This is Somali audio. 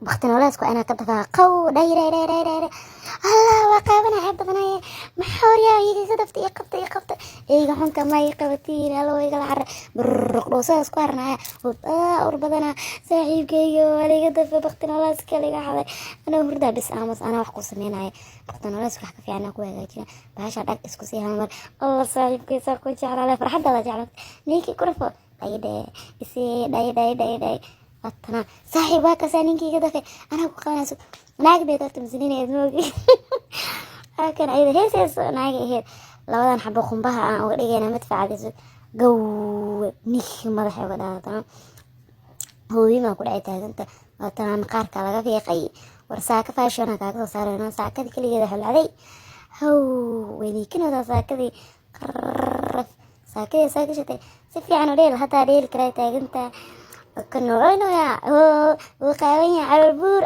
Bakti nooleedku waa inaa ka dafaa. Qaw, dhay dhay dhay dhay dhay dhay. Allah, waa qaabana, ceeb badanaye. Maxaa horyaa iga dafta? Ii qabta, ii qabta, eyga xunka, ma ii qabatiin? Allo, igala cara buruq dhoosadas ku harnaya ur badana. Saaxiibkayga waa liga dafa, bakti nooleedka liga xaday. Anaa hurdaa bis, aamus, anaa wax ku sameynaya. Bakti nooleedka wax ka fiican ku hagaajina. Bahasha dhag isku sii hamar. Allah, saaxiibkay, saa ku jeclaa, farxadda la jeclaa. Ninkii ku dhafo, dhay dhay isii, dhay dhay dhay dhay. Watana saaxiib, waa kasaa ninkii iga dafay, anaa ku qabanayso. Naag bay horta masinineed moogi, kan ayada heeseyso naaga aheyd. Labadan xabo qumbaha aan uga dhigayna madfacadiiso. Gow, nik madaxa uga dhaatana, hooyimaa ku dhacay taaganta. Waatana maqaarka laga fiiqay. War saaka fashion kaaga soo saarayna. Saakadii keligeeda xulcaday, how weyniikinooda saakadii qaraf, saakadii saa gashatay. Si fiican u dheel, hataa dheeli karaa taaganta. Kan noqoynaya wuu qaawan yahay, calool buur.